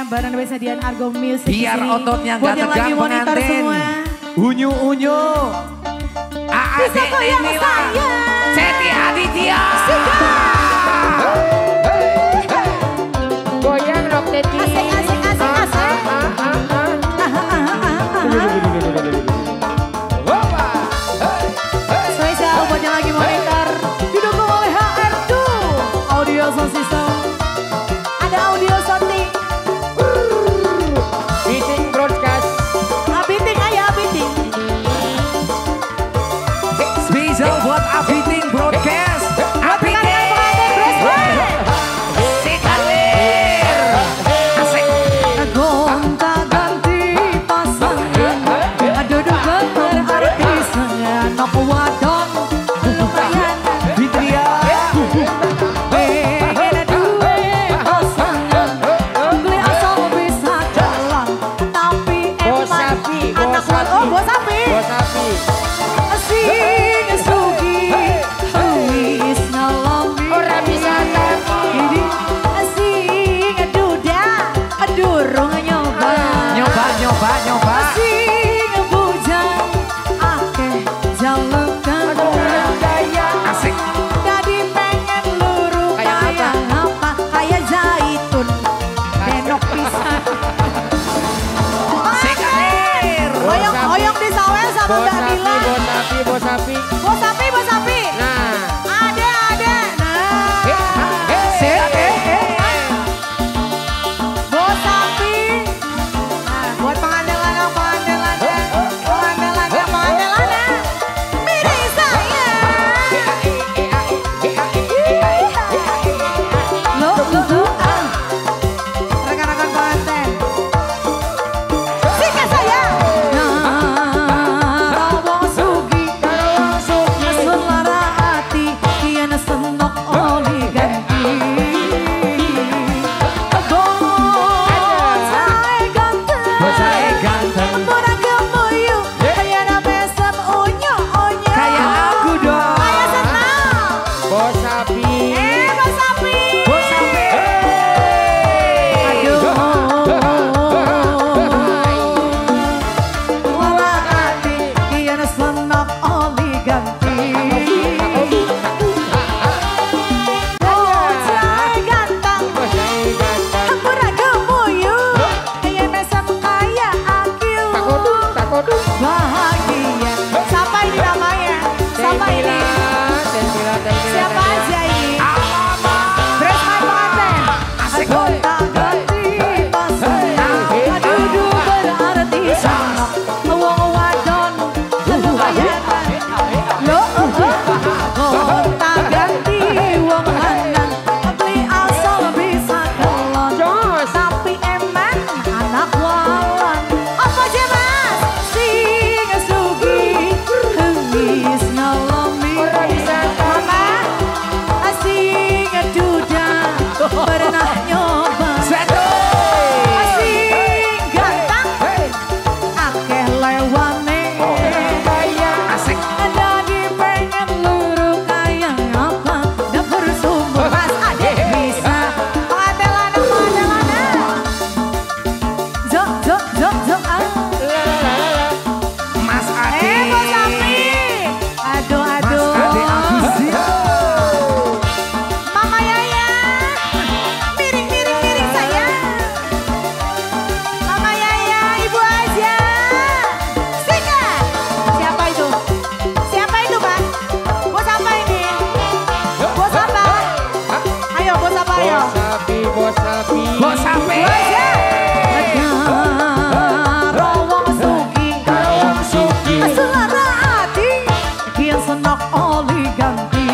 bareng Dian Argo Music. Biar ototnya nggak tegang pengantin. Unyu-unyu. Bisa goyang saya. Seti Aditya. Goyang rock Teti. Asik asik asik asik. Spesial buat yang lagi monitor, didukung oleh HR2 Audio Sound System. Ada audio sounding. Biting broadcast. Abiting ayo abiting. Spesial buat Abiting broadcast. Abiting. Asik. Gonta-ganti pasangan. Aduh bener artis nok wadon lumayan. Fitria. Pengen duwe pasangan. Beli asal bisa jalan. Tapi eman anak oh bos sapi. Bos sapi. Sing sugih wis ngalami. Ora bisa tapi. Sing duda durung nyoba. Nyoba nyoba nyoba. Sing bujang akeh jalekan. Asik. Dadi pengen luru Kayak kayak apa? Kayak zaitun. Denok pisan. Sikalir. Hoyong hoyong disawel sama Bos Mbak sapi, Mila. bos sapi, bos sapi. Bos sapi, bos sapi. Nah. Ada, ada. Nah. Bos sapi. Nah, buat pengantin lanang, pengantin lanang, pengantin lanang, pengantin lanang. Miring saya. Loh, loh, loh. Ah. Rekan-rekan pengantin. Sikat saya. Nah, wong sugih. Nesun lara ati, kian senok oli ganti. Bocah ganteng, Bocah ganteng. murah gemuyu, kaya mesem unyu unyu. Kayak aku dong. Kayak senang. Bos sapi. Eh, bos sapi. Bos sapi. Aduh. Lara ati, kian senok oli ganti. Bocah ganteng, Bocah ganteng. murah gemuyu, kaya mesem kaya aku. Takodung, takodung. Bahagia. Siapa ini namanya? Siapa ini? Tentila, tentila, Siapa aja ini? Dress my pengantin. Asik. Gonta-ganti pasangan. Aduh berarti senok. Wong wadon lumayan. Loh, gonta-ganti wong lanang. Beli asal bisa kelon. Jos. Tapi eman anak walan. Apa aja mas? Sing sugih wis ngalami. Ora bisa Mama sing duda pernah nyoba. Satu. Sing ganteng akeh lewane. Asik. Dadi pengen luru kaya apa? Dapur sumur Mas Ade bisa. Pengantin lanang, pengantin lanang. Jok jok jok jok ah. Mas Ade. Eh, bos sapi. Aduh aduh. Mas Ade Agustin. Mama Yaya. Miring miring miring saya. Mama Yaya, ibu aja. Sikat. Siapa itu? Siapa itu, Pak? Bos apa ini? Bos apa? Ayo, bos apa ayo? Bos sapi, bos sapi. Bos sapi. Karo wong sugih, Wong sugih. selara ati, kian senok oli ganti.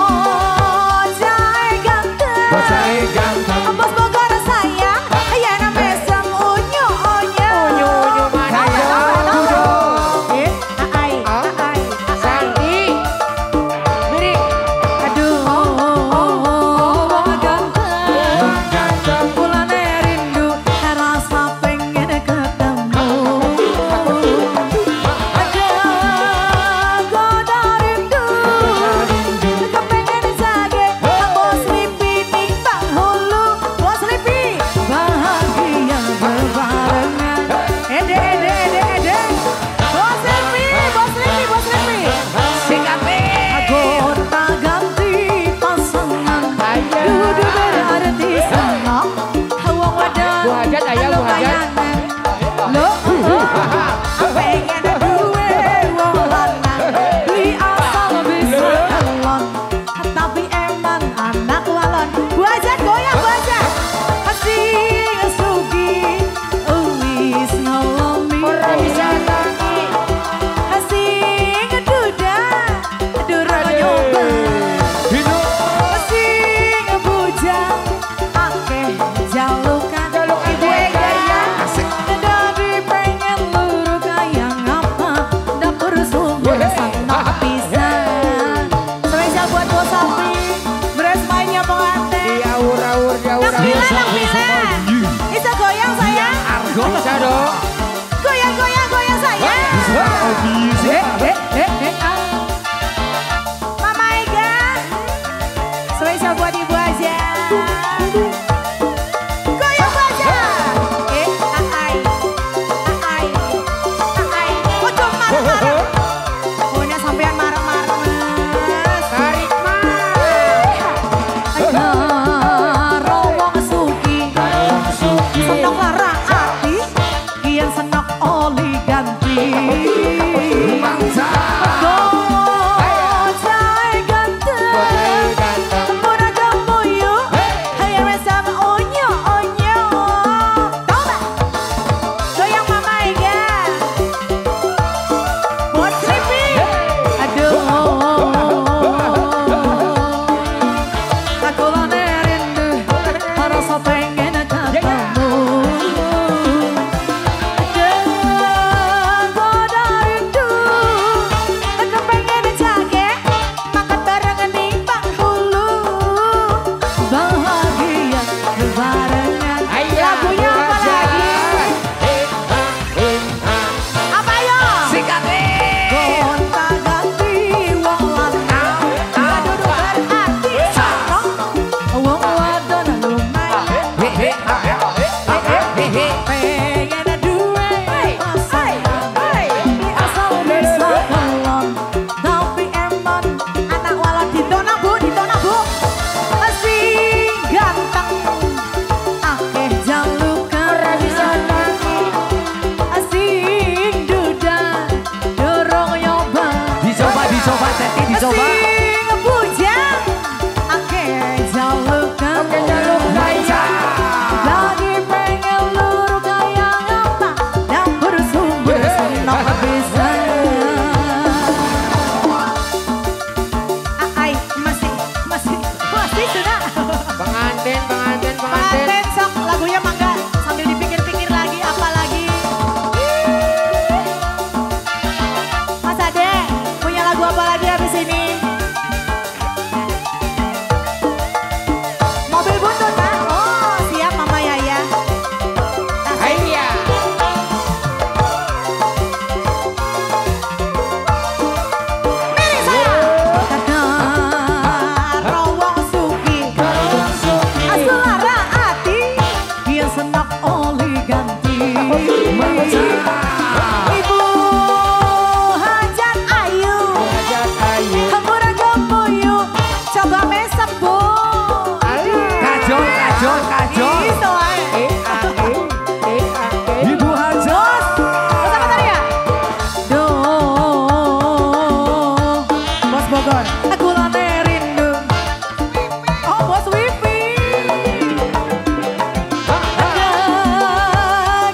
Bocah ganteng, Bocah ganteng. bos Bogor sayang, yen mesem unyu unyu. Unyu unyu mana? Kayak aku dong. Eh, ai, ai, ai. Santi. Miring. Aduh, wong ganteng. Ganteng. Kulane rindu rasa pengen ketemu. Ada goda rindu, kepengen jage bos mimpi ning penghulu. Nak bila, nak bila. Bisa goyang sayang. Bisa dong. Goyang, goyang, goyang sayang. Mama Ega, spesial buat ibu aja. Goyang aja. Ai, ai, ai. Ojo marah-marah. Pokoknya sampean marah-marah mas. Tarik mas. Karo wong suki, senok lara ati, kian senok oli ganti. Sing bujang akeh jalukan, lagi pengen luru kaya ngapa, dapur sumber senok bisa. Ai masih masih masih sudah. Pengantin, pengantin, pengantin. Pengantin sok lagunya mangga sambil dipikir-pikir lagi apa lagi. Mas Ade punya lagu apa lagi habis ini? Mobil buntut, Pak. Oh, siap Mama Yaya. Iya. Miring saya. Karo wong suki, asulara ati, dia senok oli ganti. Ibu Hajat Ayu, Hambura Gemuyu, coba mesem bu. Kajol, kajol, kajol. Iso ae. Ibu Hajat. Terus apa tadi ya? Duh, Bos Bogor, aku lane rindu. Oh, Bos Wifi.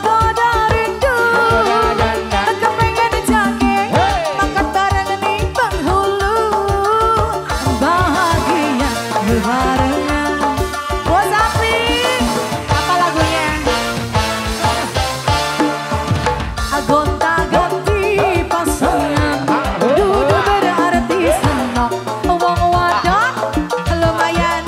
Goda rindu, kepengen jake, makan bareng nih penghulu, bahagia bebarengan. Bos Api, apa lagunya? Gonta-ganti pasangan, duduk berarti senok, wong wadon lumayan.